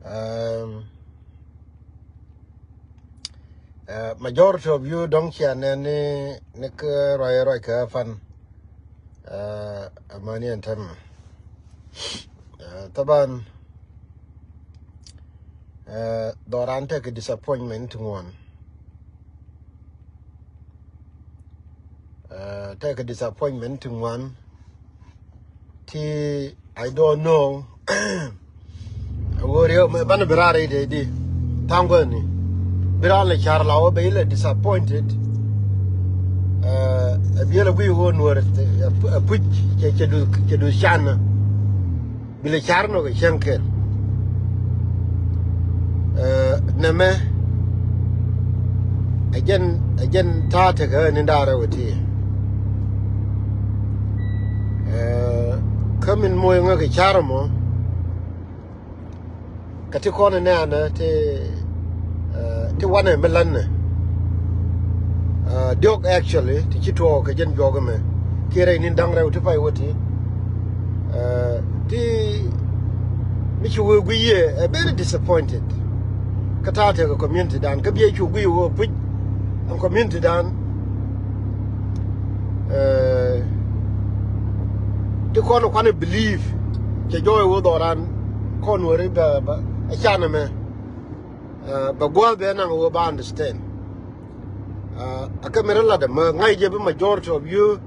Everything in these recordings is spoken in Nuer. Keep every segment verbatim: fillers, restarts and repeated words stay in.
Um, uh, majority of you dɔ̱ŋ cia nɛn ni, ni kä ruac ruac kä fan. Uh, amäni ɛn tɛm. Uh, taban, uh, dhɔran tekɛ disappointment ti ŋuan. Uh, tekɛ disappointment ti ŋuan. Ti, I don't know. Wä riɛw mɛ banɛ bi raar i̱ dee di. Tha̱a̱ŋ guäthni bi raar lɛ car la wä bɛ ilɛ disappointed. Uh, a biɛl a guiy wä nuɔr a puc cɛ, cɛ du, cɛ du can. Bi lɛ car nɔ kɛ cäŋ kɛl. Uh, nɛmɛ ɛ jɛn, ɛ jɛn ta̱a̱ tekɛ ni da̱a̱rɛ wä ti. Uh, kä min moc ŋä kɛ car mɔ. Kä ti kɔn nɛɛnɛ ti, uh, ti wanɛ mi lannɛ. Uh, diɔk actually ti ci tuɔɔk kɛ jɛn juɔk mɛ kiɛ rɛy ni da̱ŋ rɛw ti pay wä ti. Uh, ti mi ci wee guiy yɛ ɛ very disappointed. Kä ta̱a̱ tekɛ community dan kä biɛ cu guiy wä puc ɛn community dan. Uh, ti kɔn kuanɛ believe cɛ jɔɔy wä dhɔran kɔn weri bɛ, bɛ a canɛ mɛ. Uh, bɛ gua̱a̱th bɛ naŋ wä ba understand. Uh, a kɛ mɛ rɛ lat ɛmɛ ŋa̱c jɛ bi majority of you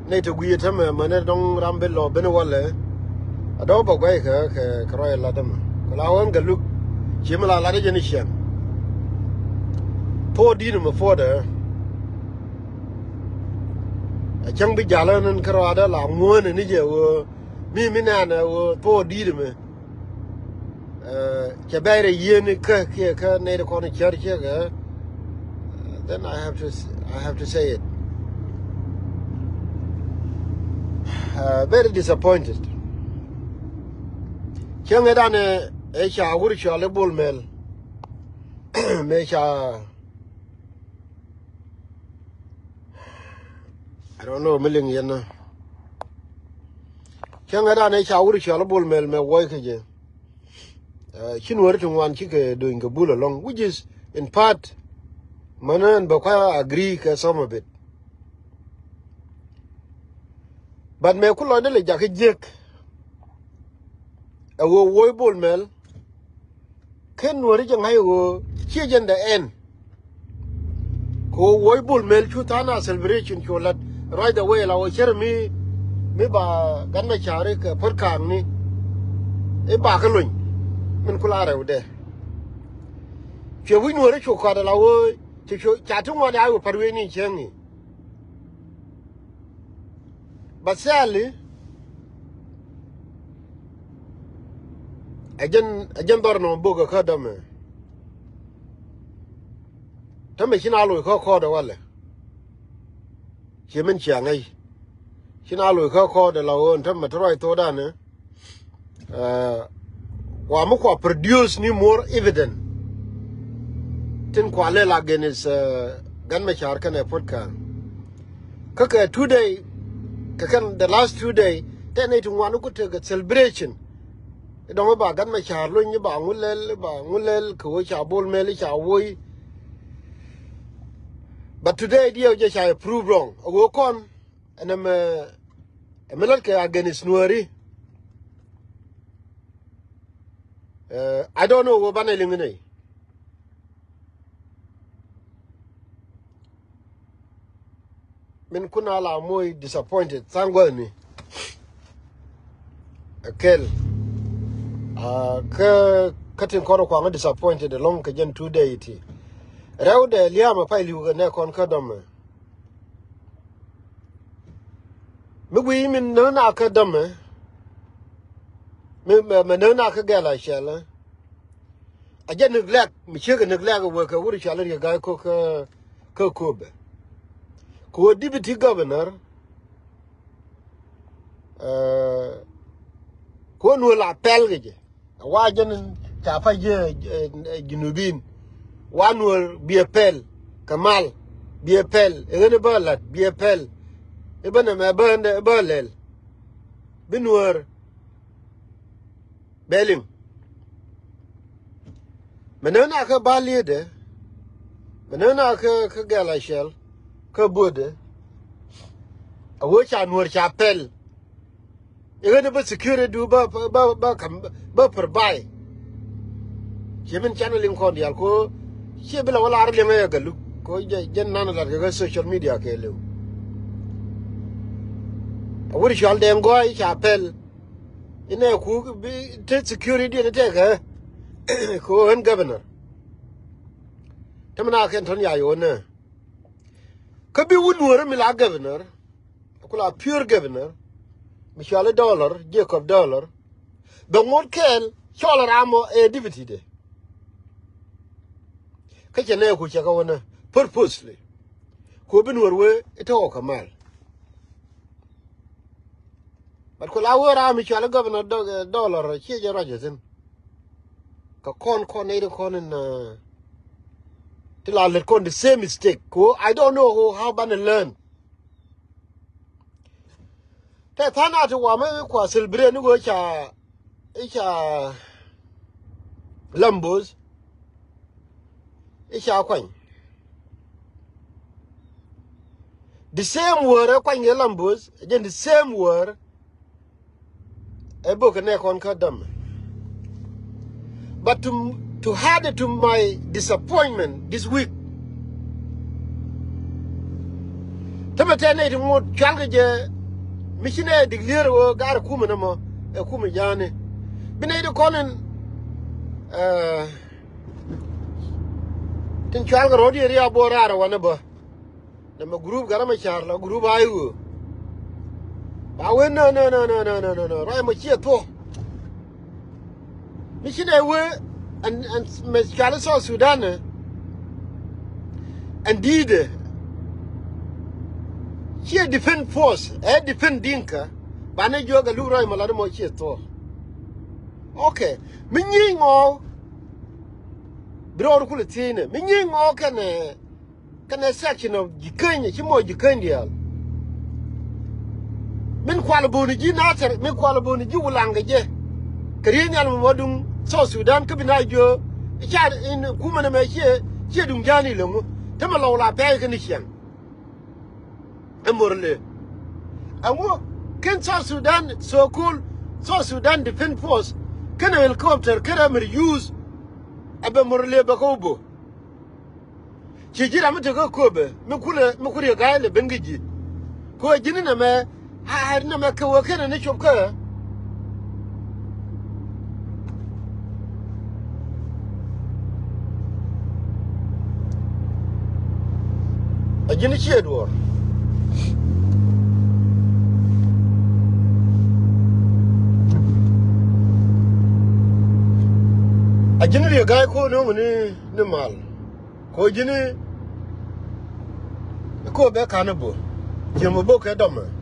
nɛy te gui̱i̱ tämɛ mɛ nɛ dɔ̱ŋ ram bi lɔ ben walɛ. A dɔ̱ŋ bɛ gua̱c kɛ, kɛ, kɛ ruac lat ɛmɛ kɛ la ɣän kɛ luk. Ci mi la lat jɛ ni ciɛn. Thuɔɔk di̱t mɛ puɔ̱tdɛ. A cäŋ bi ja̱l ɣän kä ruaadä la ŋuäänɛ ni jɛ wä mi, mi nɛɛnɛ wä thuɔɔk di̱t mɛ. Uh, cɛ bɛɛrɛ yieen kä kiɛ kä nɛy ti kɔn cär ciek, uh, then I have to s-, I have to say it. Uh, very disappointed. Cäŋ ɛ danɛ ɛ ca wur cɔal i̱ Bol Mel. Mëë ca I don't know mi liŋ yɛn na. Cäŋ ɛ danɛ ca wur cɔal i̱ Bol Mel mɛ wuɔc kä jɛ. Uh, ci nuɔri ti ŋuan cikɛ do̱ny kɛ bul alɔŋ, which is in part mänä ɛn bɛ kua̱ agree kɛ some of it. But mɛ ku lɔcdä lɛ jakä jiäk ɛ ɣöö wuɔc Bol Mel. Ken nuɔri jɛ ŋa̱c ɣöö ciɛ jɛn the end. Kɛ ɣöö wuɔc Bol Mel cu tha̱a̱ŋ a celebration cu la̱t right away la ɣöö cär mi, mi ba gat mɛ ca̱ri kɛ pär ka̱a̱ŋni. I̱ ba kä lony min ku la rɛwdɛ. Cuɛ wi̱c nuɔri cu kɔt ala ɣöö ci cu ca ti ŋuan ya ɣöö pär wi̱i̱ni cieŋni. But sadly, ɛ jɛn, ɛ jɛn dhɔr nɔ bok ɛ kä dämɛ. Tämɛ ci na loc kä kɔɔdɛ walɛ. Ci min cia ŋäc. Ci na loc kä kɔɔdɛ la ɣöö tämɛ te ruac thokdan ɛ. Uh, wa mi kua produce ni more evident tin kua lel against, uh, Gat Macar kɛnɛ Puɔt Ka̱a̱ŋ. Kä kɛ two day, kɛ kɛn the last two day, tɛ nɛy ti ŋuan ku tekɛ celebration. I̱ dɔ̱ŋ i̱ ba Gat Macar lony, i̱ ba ŋu lɛl, i̱ ba ŋu lɛl kɛ ɣöö ca Bol Mel i̱ ca woc. But today diɛw jɛ ca prove wrong. A ɣöö kɔn ɛn ɛmɛ ɛ mi lät kɛ against Nuääri. Uh, I don't know wä banɛ liŋ inɛ. Min kun a la moc disappointed tha̱a̱ŋ guäthni. Ɛ kɛl. Uh, kä, kä tin kɔn kuaŋä disappointed alɔŋ kɛ jɛn two day ti. Rɛwdɛ lia̱a̱mɛ pay li̱w kɛ nɛ kɔn kä dɔmɛ. Mi guiy min näk na kä dämɛ. Mi, mi, mi näk na kä gɛl a cɛl. A jɛ neglect, mi ciek neglect wek kɛ wur cɔal Riek Gai Kok kä, kä Köpɛ. Kɛ wä deputy governor. Uh, kɛ wä nuɔl a pɛl kɛ jɛ. Wa jɛn ca pa ji̱, eh, eh, Junubin. Wa Nuɔr biɛ pɛl kɛ mal, biɛ pɛl i̱ ɣän i̱ bä la̱t, biɛ pɛl i̱ bä nɛmɛ bä, bä lɛl. Bi Nuɔr bɛ liŋ. Mɛ nä na kä bä li̱etdɛ. Mɛ nä na kä, kä gɛl a cɛl kä buɔ̱tdɛ. A wee ca nuɔ̱ɔ̱r ca pɛl. I̱ ɣän bä security du bä, bä, bä, bä, bä provide. Ciɛ min channel in kɔn diaal ko. Ciɛ bi la wä lar liɛŋ ɛ galu ko. Jɛ, jɛn nan lat kɛ kä social media kɛ liw. A wut cɔal dɛŋ gɔɔy ca pɛl. Inɛ ku bi te security ni tekɛ ko ɣän governor. Te mi na kɛn tɔn ya yo̱o̱n nɛ. Kä bi wun nuɔ̱ɔ̱rä mi la governor. Ku la pure governor. Mi cɔal i̱ Dollar, Jacob Dollar. Bɛ ŋot kɛɛl cɔl ram ɔ ɛ deputy de. Kä cɛ nɛ ku cɛ kɛ wä nɛ purposely. Ku bi nuɔ̱ɔ̱r wee i̱ te ɣɔw kɛ mal. But ku la wee ram mi cɔal i̱ governor Dollar ciɛ jɛ ruac ithin. Kɛ kɔn kɔn nɛy ti kɔn in ti la lät kɔn the same mistake. Ku I don't know how, how banɛ learn. Tɛ tha̱a̱ŋ a ti wamä i̱ kua celebrate ni ɣöö ca, i̱ ca Lambos, i̱ ca kuany. The same word ɛ kuany kɛ Lambos, jɛn the same word ɛ bok kɛ nɛ kɔn kä däm. But to, to add it to my disappointment this week. Tämɛ tɛ nɛy ti ŋot cual kɛ jɛ mi ci nɛ declare ɣöö gar kumɛ nɔmɔ ɛ kumɛ ja̱a̱ni. Bi nɛy ti kɔn in, eh, tin cual kɛ rɔ̱diɛn ria̱a̱ buɔ̱ɔ̱r raar ɛ wanɛ bä. Nɛmɛ group gat amɛ ca̱r la group a i̱ ɣöö ba wen nä nä nä nä nä nä nä nä ruac mɔ ciɛ thuɔ̱k. Mi ci nɛ wee ɛn ɛn mɛ cɔal i̱ South Sudan ɛ ɛn di̱i̱dɛ. Ciɛ defend force ɛ defend Dinka. Banɛ jiök ɛ luk ruac mɔ lat mɔ ciɛ thuɔ̱k. Okay. Mi nyieny ŋɔɔk bi rɔɔd kulɛ thiecnɛ mi nyieny ŋɔɔk kɛnɛ. Kɛnɛ section of Jikäny ci moc Jikäny diaal. Min kual buni ji̱ Nathɛr, min kual buni ji̱ Wulaŋ kɛ jɛ. Kɛ riey nhial mi wä duŋ South Sudan kä bi na jiö. Ca in kumɛ nɛ mɛ ciɛ, ciɛ duŋ ja̱a̱ni lɛ ŋu. Te mɛ lɔw la pɛɛy kä ni ciɛŋ. Ɛ Murle. Ɛŋu ken South Sudan, so called South Sudan Defense Force. Kɛnɛ helicopter, kɛnɛ mɛ use. Ɛ bɛ Murle bɛ kä wä bo̱. Ci ji̱ ram mi tekä köpɛ mi kulɛ mi ku Riek Gai lɛ ben kä ji̱. Kɛ ɣöö ji̱n inɛmɛ a inɛmɛ kɛ ɣöö kenɛ ni cop kä. A ji̱n ciɛ duɔ̱ɔ̱r. A ji̱n Riek Gai ko̱n nöŋ ni, ni mal. Ko ji̱ni ko bɛ ka̱n i̱ bo̱. Ji̱n mi bo̱ kɛ dɔmɛ.